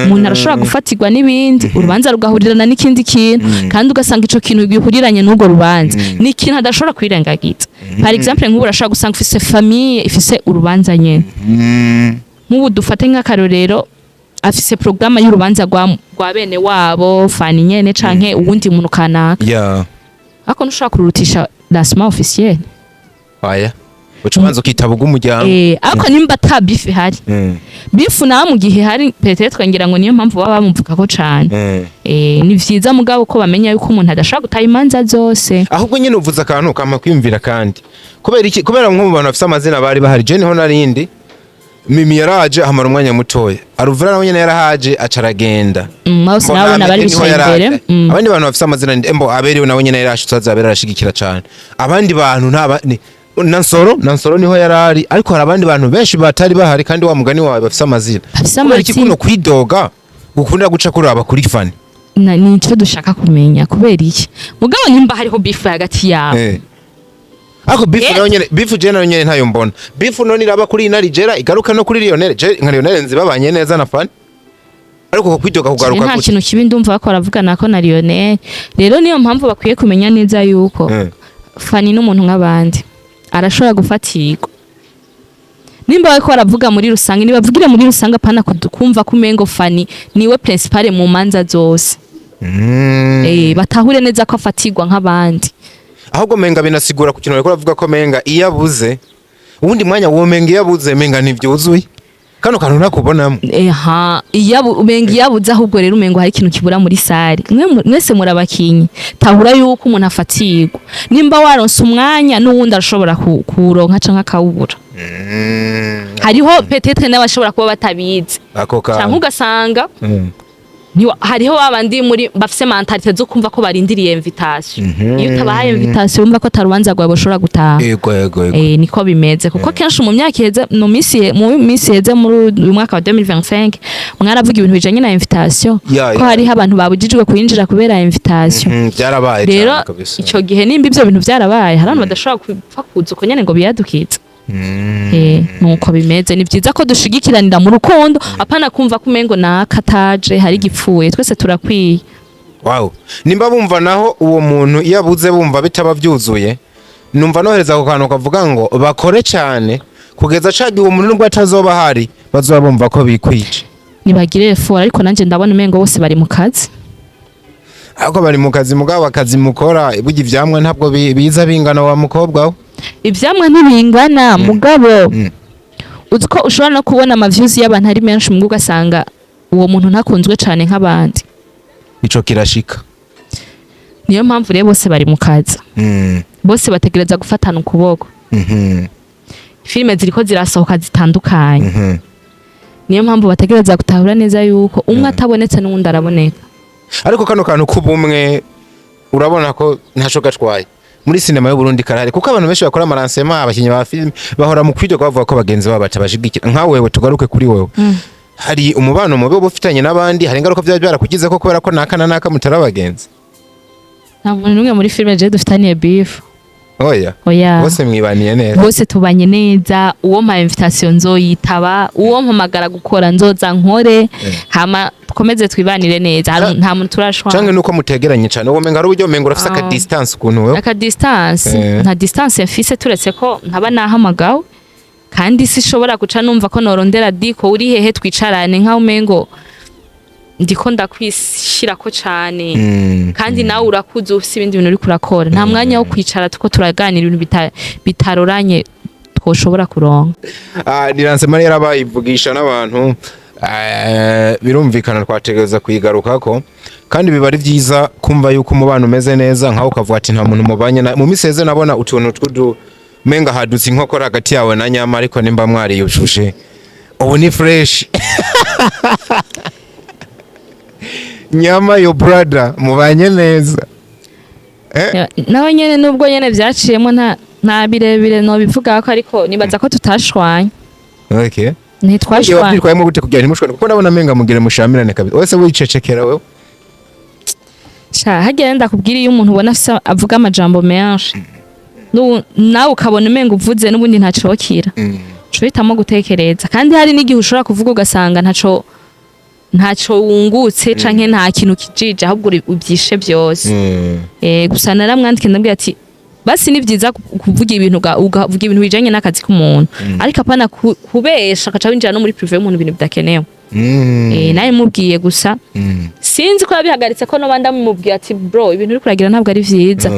Umuntu arashobora gufatirwa n'ibindi, urubanza rugahurirana n'ikindi kintu, kandi ugasanga ico kintu gihuriranye n'urwo rubanza ni ikintu adashobora kwirengagiza. Par exemple, nk'ubu urashobora gusanga ufise famille ifise urubanza nyene. Nk'ubu dufate nk'akarorero, afise programme y'urubanza rwa bene wabo Fanny nyene canke uwundi muntu kanaka, ariko ntushobora kururutisha lancement officiel. Oya, uca ubanza ukitaba ubw'umuryango. Ariko nimba ata beef ihari, beef nawe mu gihe hari peut-être ngira ngo niyo mpamvu baba bamuvuga ko cane. Ni vyiza mugabo ko bamenya yuko umuntu adashobora gutaha imanza zose. Ahubwo nyine uvuze akantu kampa kwiyumvira, kandi kubera iki? Kubera nko mu bantu bafise amazina bari bahari, je niho narindi, Mimi yaraje ahamara umwanya mutoya, Aruvera nawe nyene yarahaje aca aragenda. Bose Mbona nabona bari niho bicaye yaraje. imbere. Abandi bantu bafise amazina ni embo aberewe nawe nyene yarashitse aza abera arashigikira cane. Abandi bantu ntaba ni na Nsoro niho yarari, ariko hari abandi bantu benshi batari bahari kandi wa mugani wawe bafise amazina. Bafise Kubera iki amazina. kuno kwidoga gukunda guca kuraba kuri Fanny? Nico dushaka kumenya, kubera iki? Mugabo nimba hariho beef hagati yabo. Ako beef nayo nyene, beef je nayo nyene ntayo mbona. Beef none iraba kuri Inarijera igaruka no kuri Lionel. Je nka Lionel nzi babanye neza na Fanny. Ariko ko kwidoga kugaruka Nta gute? kintu kibi ndumva bako baravugana ko na Lionel. Rero niyo mpamvu bakwiye kumenya neza yuko Fani n'umuntu nk'abandi, arashobora gufatirwa. Nimba bariko baravuga muri rusange, nibavugire muri rusange, apana kumva ko umengo Fani niwe principale mu manza zose. Batahure neza ko afatirwa nk'abandi. Ahubwo menga binasigura ku kintu bariko baravuga ko menga iyo abuze uwundi mwanya, wo menga iyo abuze menga ntivyuzuye, kano kantu ntakubonamo. Eha, umenga iyo abuze, ahubwo rero umengo hari ikintu kibura muri salle. Mwese murabakinyi, tahura yuko umuntu afatirwa. Nimba waronse umwanya, n'uwundi arashobora kuwuronka canke akawubura. Hariho peut-être n'abashobora kuba batabizi ako canke kantu ugasanga hariho babandi muri bafise mentalité zo kumva ko barindiriye invitation. Iyo utabahaye invitation, bumva ko atarubanza rwawe bashobora gutaha. Yego yego yego Niko bimeze, kuko kenshi mu myaka iheze, mu minsi iheze, muri uyu mwaka wa 2025, mwaravuga ibintu bijanye na invitation, ko hariho abantu babujijwe kwinjira kubera invitation. Byarabaye Rero cyane kabisa. ico gihe nimba ivyo bintu vyarabaye, hari abantu badashobora gupfa kuza uko nyene ngo biyadukize. Nuko bimeze. Ni vyiza ko dushigikiranira mu rukundo, apana kumva ko umengo naka ataje hari igipfuye. Twese turakwiye. Wow, nimba bumva naho uwo muntu iyo abuze bumva bitaba byuzuye, numva nohereza ako kantu kavuga ngo bakore cyane kugeza cagihe uwo muntu nubwo atazoba ahari bazoba bumva ko bikwije. Nibagire effort, ariko nanje ndabona umengo bose bari mu kazi. Ariko bari mu kazi, mugabo akazi mukora burya ivyamwa ntabwo biza bingana, wa mukobwa we. Ivyamwa ntibingana, mugabo uzi ko ushobora no kubona ama views y'abantu ari menshi, mugo ugasanga uwo muntu ntakunzwe cane nk'abandi. Ico kirashika. Niyo mpamvu rero bose bari mu kazi, bose bategereza gufatana ukuboko. Filime ziriko zirasohoka zitandukanye. Niyo mpamvu bategereza gutahura neza yuko umwe atabonetse n'uwundi araboneka. Ariko kano kantu k'ubumwe urabona ko ntaco gatwaye muri sinema y'u Burundi karahari, kuko abantu benshi bakora ama lancement, abakinyi ba filime bahora mu kwidoga bavuga ko bagenzi babo batabashigikira. Nka wewe, tugaruke kuri wewe, hari umubano mubi uba ufitanye n'abandi? Hari ingaruka byaba byarakugize ko kubera ko naka na naka mutari abagenzi? Nta muntu n'umwe muri filime je dufitaniye beef. Oya? Oya. Bose mwibaniye neza? Bose tubanye neza. Uwo mpa invitation nzoyitaba, uwo mpamagara gukora nzoza nkore, hama dukomeze twibanire neza. Nta muntu turashwana. Canke nuko mutegeranye cane, uwo menga hari uburyo menga urafise aka distance ukuntu wewe. Aka distance? Nta distance mfise, turetse ko ntaba nahamagawe, kandi sishobora guca numva ko norondera diko uri hehe twicarane, nkaho umengo ndiko ndakwishirako cane. Kandi nawe urakuze, ufise ibindi bintu uriko urakora, nta mwanya wo kwicara tuko turaganira ibintu bitaroranye twoshobora kuronka. Ah, ni lancement yarabaye ivugisha n'abantu, birumvikana twategereza kuyigarukako, kandi biba ari vyiza kumva yuko umubano umeze neza, nkaho ukavuga ati nta muntu mubanye mu minsi heze nabona utuntu tw'udu menga hadutse inkokora hagati yawe na Nyama, ariko nimba mwariyujuje ubu ni fresh. Nyama, yo brother, mubanye neza? Nawe nyene, nubwo nyene vyaciyemo, nta birebire no bivuga ko, ariko nibaza ko tutashwanye. Ntitwashwanye. Wabyitwayemo gute kugira ntimushwane? Kuko ndabona menga mugire mushamirane kabisa, wese wicecekera wewe. Sha, harya ndakubwira, iyo umuntu ubona afise avuga amajambo menshi, nawe ukabona umenga uvuze n'ubundi ntacokira, uca uhitamo gutekereza. Kandi hari n'igihe ushobora kuvuga ugasanga ntaco wungutse canke nta kintu kijije, ahubwo uvyishe vyose. Gusa naramwandikiye, ndabwira ati basi ni vyiza kuvuga ibintu, ugavuga ibintu bijanye n'akazi k'umuntu, ariko apana kubesha ugaca winjira no muri privé y'umuntu, ibintu bidakenewe. Nawe mubwiye gusa, sinzi ko yabihagaritse, ko noba ndamubwiye ati bro, ibintu uri kuragira ntabwo ari vyiza.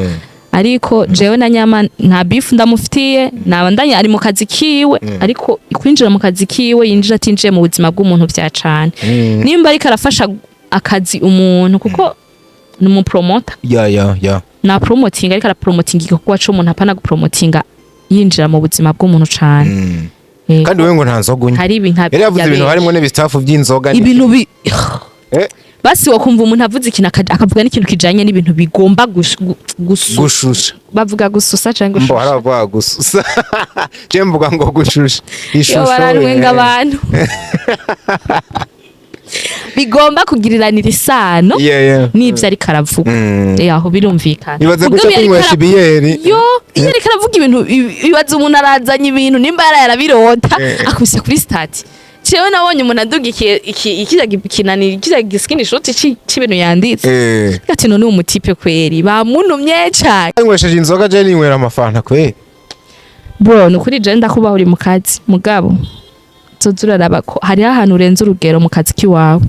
Ariko jewe na Nyama nta beef ndamufitiye, nabandanye ari mu kazi kiwe, ariko kwinjira mu kazi kiwe yinjira atinjiye mu buzima bw'umuntu vya cane. Nimba ariko arafasha akazi umuntu, kuko ni umupromota, ya ya ya na promoting, ariko arapromotinga igikorwa c'umuntu, apana gupromotinga yinjira mu buzima bw'umuntu cane. Kandi wewe ngo nta nzoga unywa. Hari ibintu Yari yavuze ibintu harimo n'ibistafu by'inzoga ibintu bi basi wakumva umuntu avuze ikintu akavuga n'ikintu kijanye n'ibintu bigomba Gushusha. Bavuga gususa canke Mbo gushusha? hari abavuga gususa, je mvuga ngo gushusha ishusho. Yo, bararwenga. Abantu bigomba kugiriranira isano n'ivyo ariko aravuga. Aho birumvikana. Ibaze Mugabo guca iyo ariko kunywesha ibiyeri. Yo, iyo ariko aravuga ibintu, ibaze umuntu arazanye ibintu, nimba yaraye arabirota, akubise kuri statut. Jewe nabonye umuntu adugikiye iki ikija kinani, kija screenshot c'ibintu yanditse. Ati: "None uwo mutipe kweri bamunumye cane." Nywesheje inzoga, je ninywera amafanta kweri. Bro, ni ukuri, je ndakubaha uri mu kazi, mugabo uzoza uraraba ko hariho ahantu urenze urugero mu kazi k'iwawe.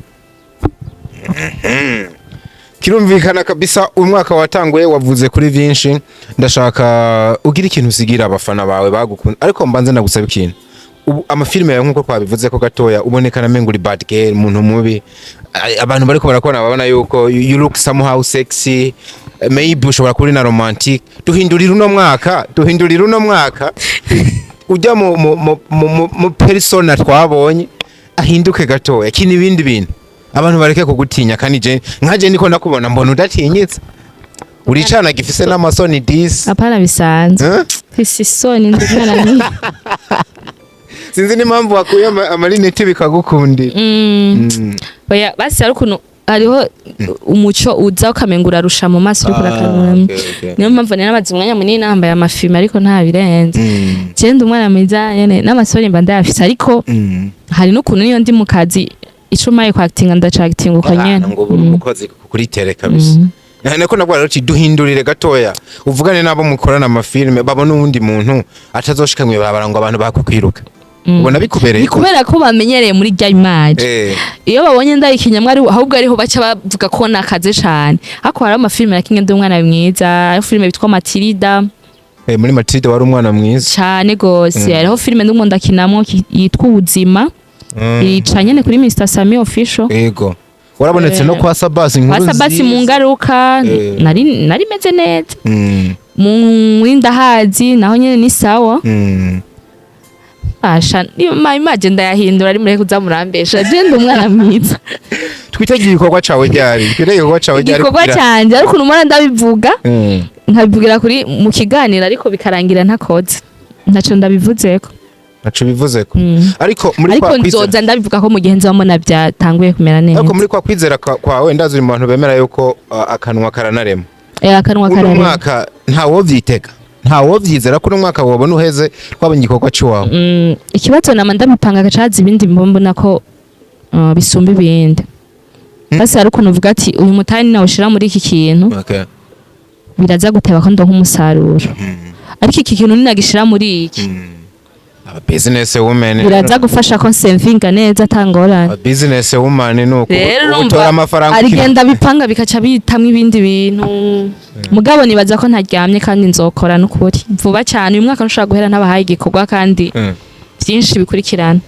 Kirumvikana kabisa. Umwaka watanguye wavuze kuri vyinshi. Ndashaka ugira ikintu usigira abafana bawe bagukunda, ariko mbanze ndagusaba ikintu. Ubu amafilime yawe, nkuko twabivuze ko gatoya, ubonekana mengo uri bad girl, umuntu mubi. Abantu bariko barakubona babona yuko you look somehow sexy. Maybe ushobora kuba uri na romantic. Duhindurira uno mwaka, duhindurira uno mwaka, ujya mu persona twabonye ahinduke gatoya, kina ibindi bintu, abantu bareke kugutinya. Kandi je nkaje niko ndakubona, mbona udatinyitse, uricana gifise n'amasoni disi. Apana, bisanzwe. Eh? Mfise isoni, ndi umwana mwiza. Sinzi n'impamvu wakuye amarineti bikagukundira. Oya, basi hari ukuntu hariho umuco uza ukamenga urarusha mu maso uriko urakarura. Niyo mpamvu nari namaze umwanya munini nambaye amafilme, ariko nta birenze. Je ndi umwana mwiza nyene, n'amasoni mba ndayafise, ariko hari n'ukuntu niyo ndi mu kazi ico umpaye kwakitinga ndacakitinga uko nyene. Ngo uri umukozi kuri tele kabisa. Nako nabwo rero duhindurire gatoya, uvugane n'abo mukorana amafilme, babone uwundi muntu atazoshika mw'ibarabara ngo abantu bakukwiruka. Ubona bikubereye? Ni kubera ko bamenyereye muri rya image. Iyo babonye ndayikinyamwe ari ahubwo ariho baca bavuga ko nakaze cane, ariko hariho amafilme nakinye ndi umwana mwiza. Hariho filime bitwa Matilda. Muri Matilda wari umwana mwiza. Cane gose. Hariho filime ndimo ndakinamwo yitwa Ubuzima, ica nyene kuri Mr Sami Official. Ego, warabonetse no kwa Sabasi, inkuru kwa Sabasi mu nziza. Ngaruka. Nari meze neza. Mu Ndahazi naho nyene ni sawa. Asha, ma image ndayahindura, ari mureke kuza murambesha, je ndi umwana mwiza. Twitege igikorwa cawe ryari? Twitege igikorwa cawe ryari? Igikorwa canje, ariko ukuntu mpora ndabivuga, nkabivugira kuri mu kiganiro, ariko bikarangira ntakoze, ntaco ndabivuzeko. Ntaco bivuzeko, ariko muri Ariko kwa kwizera nzoza ndabivuga ko mu gihe nzobona byatanguye kumera neza. Ariko muri kwa kwizera kwawe, ndazi uri mu bantu bemera yuko akanwa karanarema. Akanwa Uno kararema. mwaka ntawovyitega, ntawovyizera ko uno mwaka wobona uheze twabonye igikorwa c'iwawe. Ikibazo nama ndabipanga gacaza ibindi mbona ko bisumba ibindi. Basi hari ukuntu uvuga ati: "Uyu mutani nawushira muri iki kintu, biraza guteba ko ndonka umusaruro, ariko iki kintu ninagishira muri iki, Aba business women biraza gufasha ko nsemvinga neza atangorane." Aba business woman nuko Rero utora urumva amafaranga arigenda bipanga bikaca bitamwo ibindi bintu. Mugabo nibaza ko ntaryamye kandi nzokora n'ukuri vuba cyane. Uyu mwaka ntushobora guhera ntabahaye igikorwa kandi byinshi bikurikirana.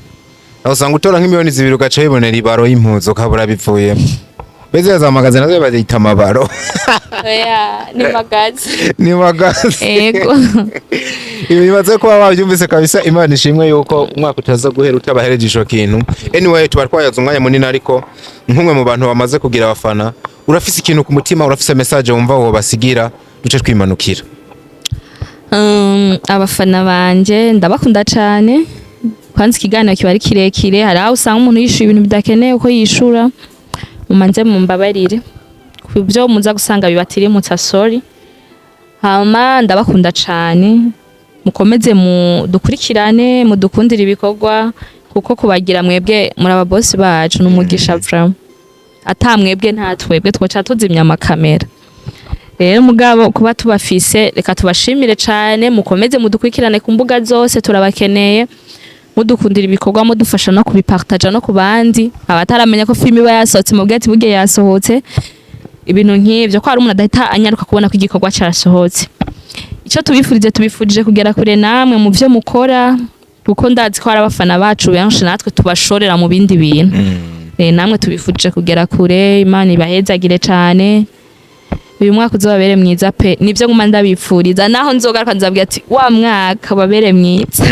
Aho usanga utora nk'imiliyoni 2 ugaca wibonera ibaro y'impuzu, ukabura bivuyemo. Beze za magazi nazo bazita amabaro. Oya, ni magazi. Ni magazi. Ego. Ibi bimaze kuba wabyumvise kabisa. Imana ishimwe yuko umwaka utaza guhera utabahereje ico kintu. Anyway, tuba twayaze umwanya munini, ariko nk'umwe mu bantu bamaze kugira abafana, urafise ikintu ku mutima, urafise message wumva wobasigira, duce twimanukira. Abafana banje ndabakunda cane. Kwanza ikiganiro kiba ari kirekire, hari aho usanga umuntu yishuye ibintu bidakeneye uko yishura, mumanze mumbabarire ku byo muza gusanga bibatirimutsa, sorry. Hama ndabakunda cane, mukomeze mudukurikirane, mudukundire ibikorwa, kuko kubagira mwebwe muri ababosi bacu n'umugisha vraiment. Ata mwebwe nta twebwe, twoca tuzimya amakamera. Rero mugabo kuba tubafise, reka tubashimire cane. Mukomeze mudukurikirane ku mbuga zose, turabakeneye. Mudukundira ibikorwa, mudufasha no kubipartaja no ku bandi abataramenya ko filime iba yasohotse, mubwire ati: "Burya yasohotse." Ibintu nk'ivyo, ko hari umuntu adahita anyaruka kubona ko igikorwa carasohotse. Ico tubifurije, tubifurije kugera kure namwe mu vyo mukora, kuko ndazi ko hari abafana bacu benshi natwe tubashorera mu bindi bintu. Namwe tubifurije kugera kure, Imana ibahezagire cane, uyu mwaka uzobabere mwiza pe. Nivyo nguma ndabipfuriza, naho nzogaruka nzabwira ati: "Wa mwaka ubabere mwiza."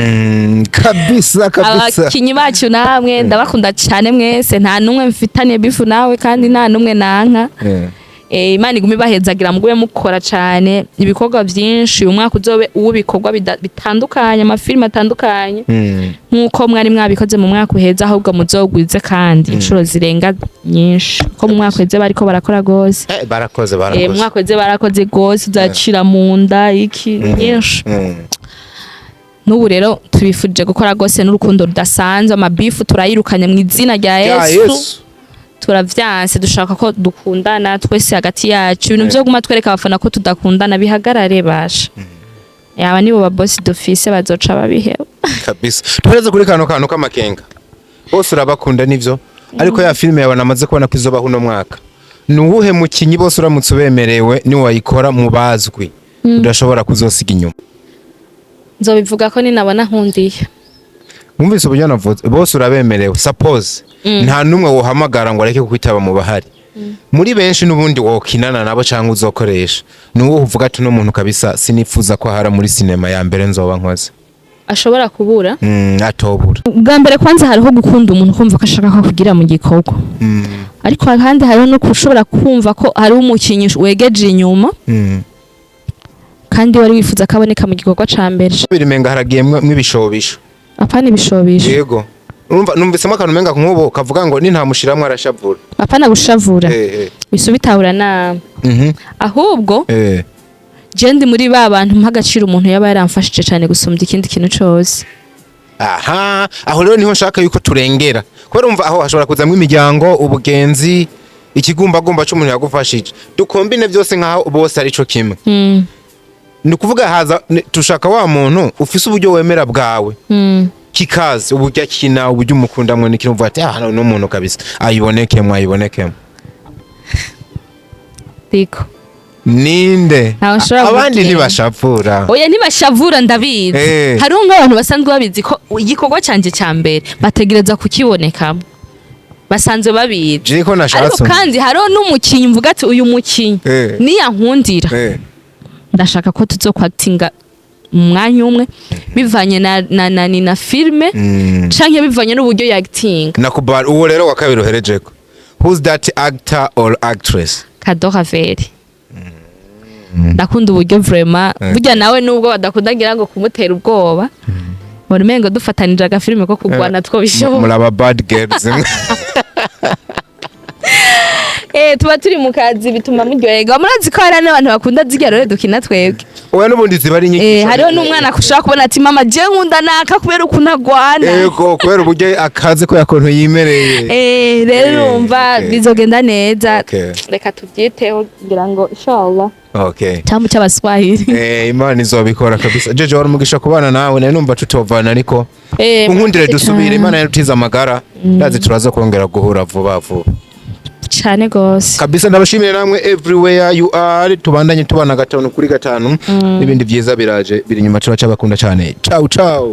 Kabisa kabisa. Abakinyi bacu namwe ndabakunda cyane mwese, nta numwe mfitaniye beef nawe kandi nta numwe nanka. Imana igume ibahezagira, mugume mukora cane ibikorwa vyinshi. Uyu mwaka uzobe uw'ibikorwa bitandukanye, amafilime atandukanye, nk'uko mwari mwabikoze mu mwaka uheze, ahubwo muzogwize kandi inshuro zirenga nyinshi, ko mu mwaka uheze bariko barakora gose. Barakoze. Mu Barakoze. mwaka uheze barakoze gose, uzacira mu nda iki nyinshi. N'ubu rero tubifurije gukora rwose n'urukundo rudasanzwe. Amabifu turayirukanye mu izina rya Ya Yesu. Yesu. Turavyanse, dushaka ko dukundana twese hagati yacu. Ibintu vyo guma twereka abafana ko tudakundana bihagarare. Basha, yaba nibo babosi dufise, bazoca babiheba. Kabisa. Tuhereze kuri kano kantu k'amakenga. Bose urabakunda nivyo, ariko ya filime yawe namaze kubona ko izobaho uno mwaka, ni uwuhe mukinyi bose uramutse ubemerewe ni wayikora mu bazwi udashobora kuzosiga inyuma? Nzobivuga ko ninabona nkundiye. Wumvise uburyo navuze? Bose urabemerewe, suppose nta n'umwe wohamagara ngo areke kukwitaba mu bahari muri benshi, n'ubundi wokinana nabo cyangwa uzokoresha, ni uwuhe uvuga ati: "Uno muntu kabisa sinifuza ko ahara muri sinema ya mbere nzoba nkoze"? Ashobora kubura? Atobura. Bwa mbere kwanza hariho gukunda umuntu, kumva ko ashaka ko akugira mu gikorwa, ariko kandi hariho no kushobora kumva ko hariho umukinyi wegeje inyuma kandi wari wifuza ko aboneka mu gikorwa ca mbere. Birimenga haragiyemwo mw'ibishobisho. Apana ibishobisho. Yego, urumva numvisemo akantu umenga nk'ubu kavuga ngo nintamushiramwo arashavura. Apana gushavura. Wisubitahura nabi. Ahubwo je ndi muri ba bantu mpa agaciro umuntu yaba yaramfashije cane gusumbya ikindi kintu cose. Aha, aho rero niho nshaka yuko turengera, kubera umva aho hashobora kuzamwo imiryango, ubugenzi, ikigumbagumba c'umuntu yagufashije. Dukombine byose nkaho bose ari co kimwe. Ni ukuvuga haza tushaka wa muntu ufise uburyo wemera bwawe, kikazi uburyo akina, uburyo umukundamwo, n'ikintu uvuga ati: "Ah, no muntu kabisa ayibonekemo, ayibonekemo." Diko. Ninde? Ntawe nshobora Abandi kubwira. ntibashapfura. Oya, ntibashavura, ndabizi. Hariho nk'abantu basanzwe babizi ko igikorwa canje ca mbere bategereza kukibonekamo, basanzwe babizi. Je ko Ariko nashatse. kandi hariho n'umukinyi mvuga ati: "Uyu mukinyi niyankundira, ndashaka ko tuzokwatinga mu mwanya umwe," bivanye na filme canke bivanye n'uburyo yagitinga. Nakubali. Uwo rero wa kabiri uherejeko, who's that actor or actress? Kado Raveri, ndakunda uburyo vraiment burya nawe nubwo badakunda ngira ngo kumutera ubwoba, mbona umengo dufatanije agafilime ko kurwana two bishoboka. Muraba bad girls. Tuba turi mu kazi, bituma muryoherwa. Murazi ko hari n'abantu bakunda zirya rero dukina twebwe. Oya, n'ubundi ziba ari inyigisho. Hariho n'umwana ushobora kubona ati: "Mama, je nkunda naka kubera ukuntu agwana." Yego, kubera uburyo akazi ko yakuntu yimereye. Rero urumva bizogenda neza. Reka tubyiteho ngira ngo inshallah. Cyamu cy'abaswahili. Imana izobikora kabisa. Jeje, wari umugisha kubana nawe, nari numva tutovana, ariko unkundire murakoze dusubire. cane. Imana yarutize amagara, ndazi turaza kongera guhura vuba vuba. Cane gose. Kabisa, ndabashimire namwe everywhere you are. Tubandanye tubana gatanu kuri gatanu, n'ibindi byiza biraje biri inyuma. Turacabakunda cyane. Ciao ciao.